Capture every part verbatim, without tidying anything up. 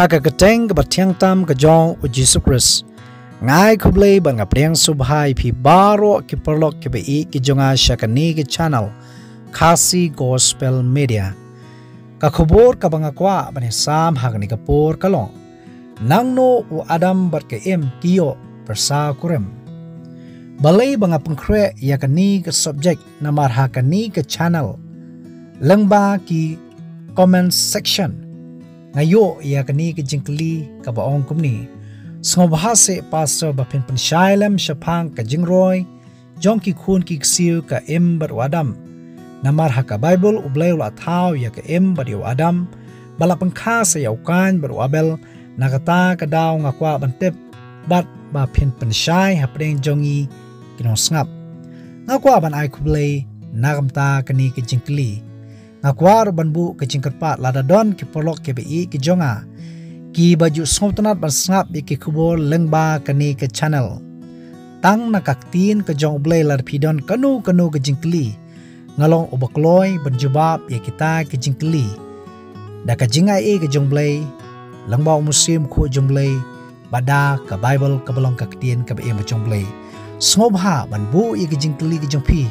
Ha ka kyrteng kaba thiang tam ka jong u Jisu Khrist, nga ai khublei bad nga pdiang sngewbha ïa phi baroh ki paralok kiba ïeit ki jong nga sha kane ka channel Khasi Gospel Media. Ka khubor kaba nga kwah ban ïasam ha kane ka por ka long: Nangno u Adam bad ka Im ki ïoh pyrsa kurim? Balei ba nga pynkhreh ïa kane ka subject? Namar ha kane ka channel, lyngba ki comment section, nga ïoh ïa kane ka jingkylli kaba ong kumne: Sngewbha seh Pastor ba phin pynshai lem shaphang ka jingroi jong ki khun ki ksiew ka Im bad u Adam. Namar ha ka Baibl U Blei u la thaw ïa ka Im bad ïa u Adam ba la pynkha sa ïa u Kain bad u Abel. Na kata ka daw nga kwah ban tip bad ba phin pynshai hapdeng jong ngi ki nongsngap. Nga kwah ban ai khublei na ka bynta kane ka jingkylli. Nga kwah ruh ban buh ka jingkyrpad lada don ki paralok kiba ïeit ki jong nga kiba ju sngewtynnat ban sngap ïa ki khubor lyngba kane ka channel. Tang na ka ktien ka jong U Blei, lada phi don kano kano ka jingkylli, nga long uba kloi ban jubab ïa kita ki jingkylli da ka jingai ei ka jong U Blei, lyngba u Mynsiem Bakhuid jong U Blei, bad da ka Baibl kaba long ka ktien kaba im ka jong U Blei. Sngewbha ban buh ïa ki jingkylli ki jong phi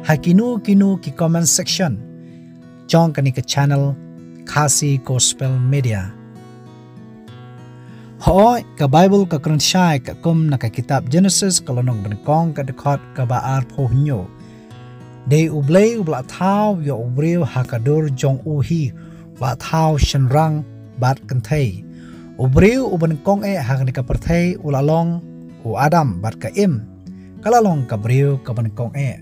ha kino kino ki comment section jong kane ka channel Khasi Gospel Media. Hooid, ka Baibl ka kren shai katkum na ka kitab Genesis ka lynnong banyngkong ka dkhot kaba arphew hynñiew. Dei U Blei uba la thaw ïa u briew ha ka dur jong u hi, u la thaw shynrang bad kynthei. U briew uba nyngkong eh ha kane ka pyrthei u la long u Adam bad ka Im ka la long ka briew kaba nyngkong eh.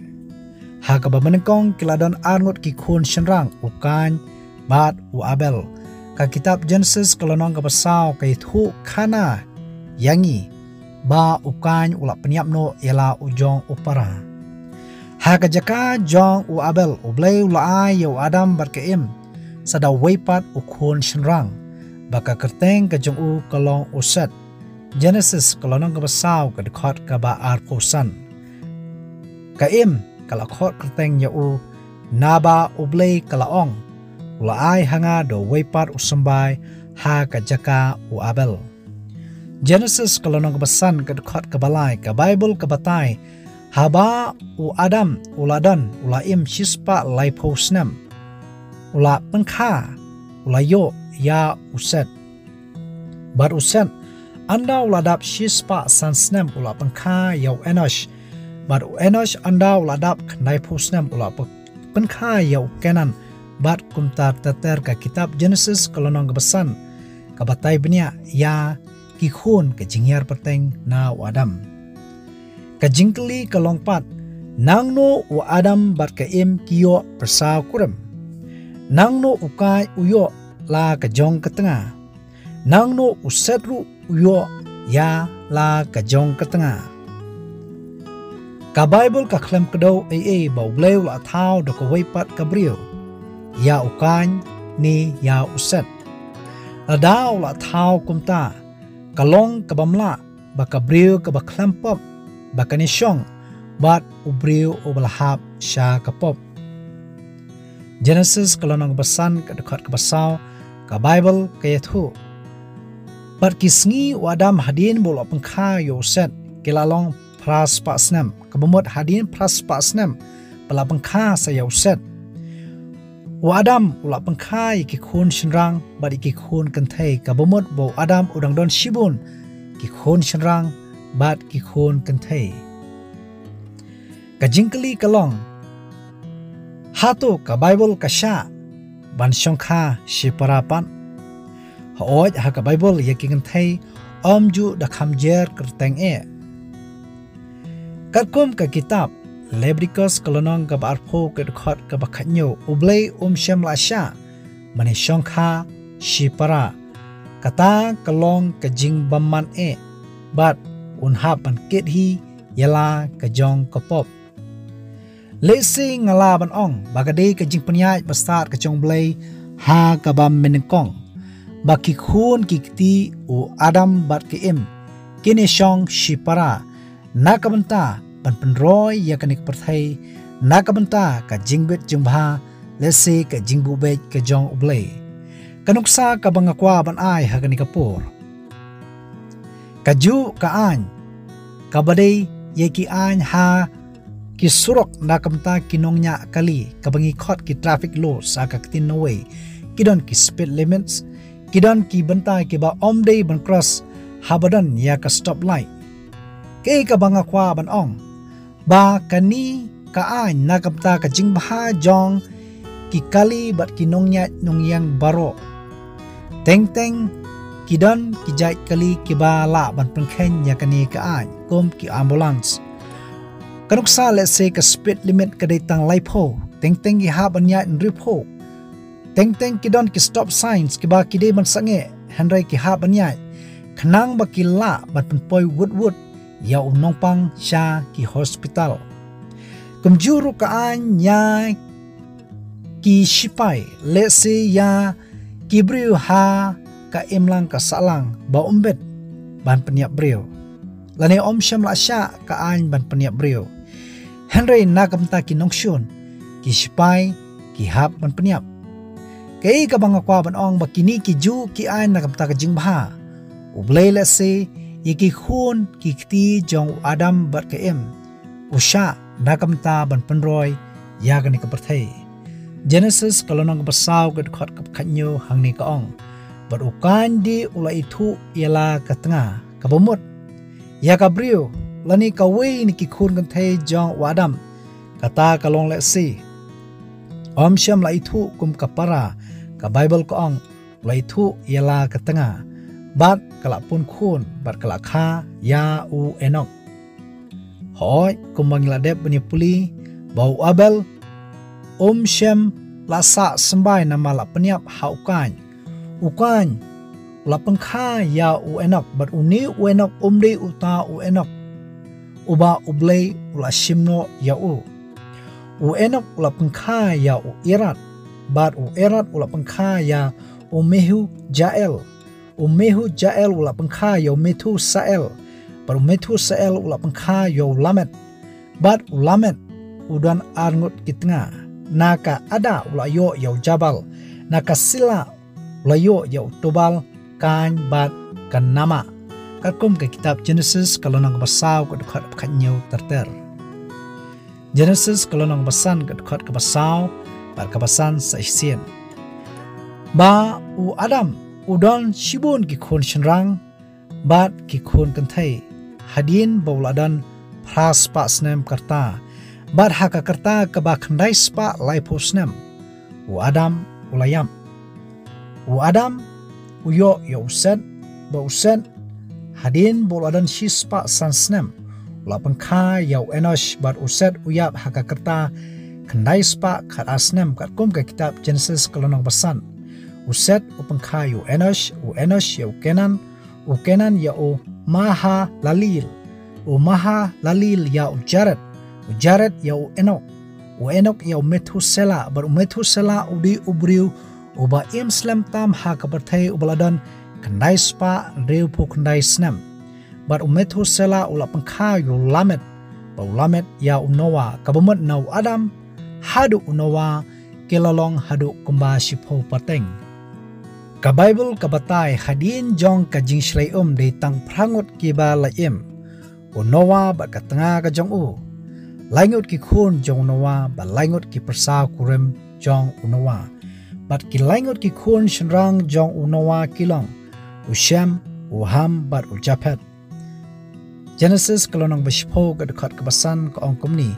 Ha kaba mynnyngkong ki la don arngut ki khun shynrang, u Kain bad u Abel. Ka kitab Genesis ka lynnong kaba saw ka ïathuh khana ïa ngi ba u Kain u la pynïap noh ïa la u jong u para. Ha ka jaka jong u Abel, U Blei u la ai ïa u Adam bad ka Im sa da uwei pat u khun shynrang, ba ka kyrteng ka jong u ka long u Set. Genesis ka lynnong kaba saw ka dkhot kaba arphew san. Ka Im ka la khot kyrteng ïa u naba U Blei ka la ong: U la ai ha nga da uwei pat u symbai ha ka jaka u Abel. Genesis ka lynnong kaba san ka dkhot kaba lai, ka Baibl ka batai, haba u Adam u la don u la im shispah laiphew snem, u la pynkha, u la ïoh ïa u Set. Bad u Set, ynda u la dap shispah san snem, u la pynkha ïa u Enosh. Bad u Enosh, ynda u la dap khyndaiphew snem, u la py-, pynkha ïa u Kenan. Bad kumta ter ter. Ka kitab Genesis ka lynnong kaba san ka batai bniah ïa ki khun ka jinghiar pateng na u Adam. Ka jingkylli ka long pat: Nangno u Adam bad ka Im ki ïoh pyrsa kurim? Nangno u Kain u ïoh la ka jong ka tnga? Nangno u Set ruh u ïoh ïa la ka jong ka tnga? Ka Baibl ka khlem kdew ei ei ba U Blei u la thaw da kawei pat ka briew, ïa u Kain ne ïa u Set. Lada u la thaw kumta, ka long kaba mlah ba ka briew kaba khlem pop ba kan ïashong bad u briew uba la hap sha ka pop. Genesis ka lynnong kaba san ka dkhot kaba saw, ka Baibl ka ïathuh: Bad ki sngi u Adam hadien ba u la pynkha ïa u Set ki la long phra spah snem. Kaba mut hadien phra spah snem ba la pynkha sa ïa u Set, u Adam u la pynkha ïa ki khun shynrang bad ïa ki khun kynthei. Kaba mut ba u Adam u dang don shibun ki khun shynrang bad ki khun kynthei. Ka jingkylli ka long: Hato ka Baibl ka shah ban shongkha shipara pat? Hooid, ha ka Baibl ïa ki kynthei ym ju da kham jer kyrteng eh. Katkum ka kitab Leviticus ka lynnong kaba arphew ka dkhot kaba khathynñiew, U Blei um shym la shah ban ïashongkha shipara. Kata ka long ka jingbymman eh, bad un hap ban kit hi ïa la ka jong ka pop. Lehse nga lah ban ong ba ka dei ka jingpynïaid bastad ka jong U Blei ha kaba mynnyngkong ba ki khun ki kti u Adam bad ka Im kin ïashong shipara, na ka bynta ban pynroi ïa kane ka pyrthei, na ka bynta ka jingbit jingbha, lehse ka jingbuh beit ka jong U Blei. Ka nuksa kaba nga kwah ban ai ha kane ka por, ka juh ka aiñ kaba dei ïa ki aiñ ha ki surok na ka bynta ki nongñiah kali, kaba ngi khot ki traffic laws ha ka ktien Norway. Ki don ki speed limits, ki don ki bynta kiba ym dei ban cross haba don ïa ka stop light. Kaei kaba nga kwah ban ong, ba kane ka aiñ na ka bynta ka jingbha jong ki kali bad ki nongñiah nongïeng baroh. Teng teng ki don ki jait kali kiba lah ban pynkheiñ ïa kane ka aiñ, kum ki ambulance. Ka nuksa, let's say, ka speed limit ka dei tang laiphew, teng teng ki hap ban ïaid hynriewphew. Teng teng ki don ki stop signs kiba ki dei ban sangeh, hynrei ki hap ban ïaid, khnang ba ki lah ban pynpoi wut wut ïa u nongpang sha ki hospital. Kumjuh ruh ka aiñ ïa ki shipai, let's say, ïa ki briew ha ka imlang ka sahlang ba ym bit ban pynïap briew, lane ym shym la shah ka aiñ ban pynïap briew. Hynrei na ka bynta ki nongshun, ki shipai ki hap ban pynïap. Kaei kaba nga kwah ban ong, ba kine ki juh ki aiñ na ka bynta ka jingbha. U Blei, let's say, ïa ki khun ki kti jong u Adam bad ka Im, u shah na ka bynta ban pynroi ïa kane ka pyrthei. Genesis ka lynnong kaba saw ka dkhot kaba khathynñiew hangne ka ong, bad u Kain de u la ithuh ïa la ka tnga, kaba mut ïa ka briew, lane kawei na ki khun kynthei jong u Adam. Kata ka long, let's say, ym shym la ithuh kum ka para. Ka Baibl ka ong, u la ithuh ïa la ka tnga, bad ka la pun khun bad ka la kha ïa u Enok. Hooid, kumba ngi la dep ban ïa pule, ba u Abel um shym la sah symbai namar la pynïap ha u Kain. U Kain u la pynkha ïa u Enok, bad une u Enok um dei uta u Enok uba u Blei u la shim noh ïa u. U Enok u la pynkha ïa u Irad, bad u Irad u la pynkha ïa u Mehujael. U Mehujael u la pynkha ïa u Methusael, bad u Methusael u la pynkha ïa u Lamed. Bad u Lamed u don arngut ki tnga. Na ka Ada u la ïoh ïa u Jabal, na ka Sila u la ïoh ïa u Tubal, Kain bad ka Nama. Katkum ka kitab Genesis ka lynnong kaba saw ka dkhot kaba khathynñiew ter ter. Genesis ka lynnong kaba san ka dkhot kaba saw bad kaba san sa shisien. Ba u Adam u don shibun ki khun shynrang bad ki khun kynthei, hadien ba u la don phra spah snem ka rta, bad ha ka rta kaba khyndai spah laiphew snem u Adam u la ïap. U Adam u ïoh ïa u Set, bad u Set, hadien ba u la don shi spah san snem, u la pynkha ïa u Enosh, bad u Set u ïap ha ka rta khyndai spah khatar snem, katkum ka kitab Genesis ka lynnong ba san. U Set u pynkha ïa u Enosh, u Enosh ïa u Kenan, u Kenan ïa u Mahalalil, u Mahalalil ïa u Jared, u Jared ïa u Enok, u Enok ïa u Methusela, bad u Methusela u dei u briew uba im slem tam ha ka pyrthei, uba la don khyndai spah hynriewphew khyndai snem. Bad u Methusela u la pynkha ïa u Lamed, bad u Lamed ïa u Noah, kaba mut na u Adam haduh u Noah ki la long haduh kumba shiphew pateng. Ka Baibl ka batai hadien jong ka jingshlei um dei tang phra ngut kiba la im, u Noah bad ka tnga ka jong u, lai ngut ki khun jong u Noah bad lai ngut ki pyrsa kurim jong u Noah, bad ki lai ngut ki khun shynrang jong u Noah ki long u Shem, u Ham bad u Japhet. Genesis ka lynnong ba shiphew ka dkhot kaba san ka ong kumne: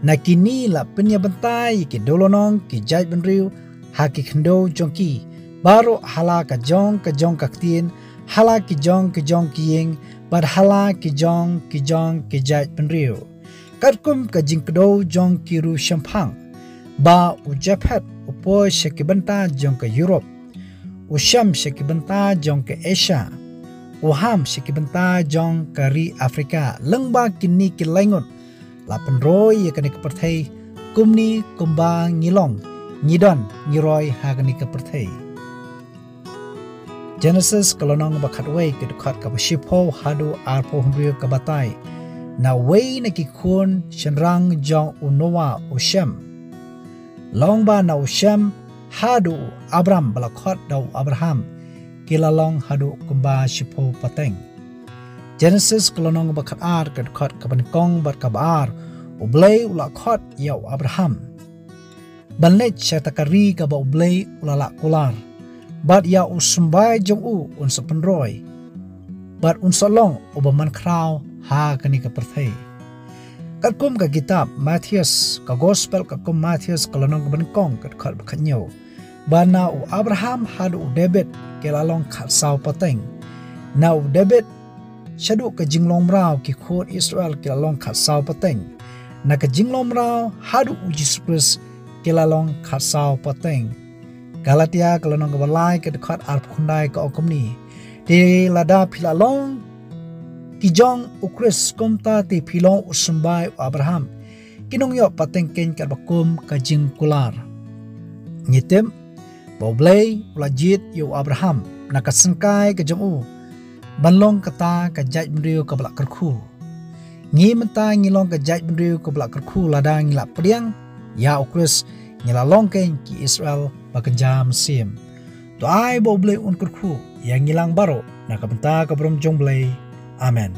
Na kine la pynïabynta ïa ki dewlynnong ki jaitbynriew ha ki khyndew jong ki baroh, ha la ka jong ka jong ka ktien, ha la ki jong ki jong ki ïing, bad ha la ki jong ki jong ki jaitbynriew, katkum ka jingkdew jong ki riewshemphang. Ba u Japhet u poi sha ki bynta jong ka Europe, u Shem sha ki bynta jong ka Asia, u Ham sha ki bynta jong ka ri Afrika. Lyngba kine ki lai ngut la pynroi ïa kane ka pyrthei. Kumne kumba ngi long, ngi don, ngi roi ha kane ka pyrthei. Genesis ka lynnong ba khatwei ka dkhot kaba shiphew haduh arphew hynriew ka batai na uwei na ki khun shynrang jong u Noah, u Shem. Long ba na u Shem haduh u Abram ba la khot da u Abraham, ki la long haduh kumba shiphew pateng. Genesis ka lynnong ba khat ar ka dkhot kaba nyngkong bad kaba ar, U Blei u la khot ïa u Abraham ban leit sha kata ka ri kaba U Blei u la lah kular, bad ïa u symbai jong u un sa pynroi, bad un sa long uba man khraw ha kane ka pyrthei. Katkum ka kitab Mathaios, ka gospel katkum Mathaios ka lynnong kaba nyngkong ka dkhot ba khat hynñiew, ba na u Abraham haduh u David ki la long khatsaw pateng. Na u David shaduh ka jinglong mraw ki khun Israel ki la long khatsaw pateng. Na ka jinglong mraw haduh u Jisu Khrist ki la long khatsaw pateng. Galatia ka lynnong kaba lai ka dkhot arphew khyndai ka ong kumne: Te lada phi la long ki jong u Khrist, kumta te phi long u symbai u Abraham, ki nongïoh pateng keiñ katba kum ka jingkular. Ngi tip ba U Blei u la jied ïa u Abraham na ka syngkai ka jong u ban long kata ka jaitbynriew kaba la kyrkhu. Ngi mynta ngi long ka jaitbynriew kaba la kyrkhu lada ngi la pdiang ïa u Khrist, ngi la long keiñ ki Israel ba kynja mynsiem. To ai ba U Blei un kyrkhu ïa ngi lang baroh na ka bynta ka burom jong U Blei. Amen.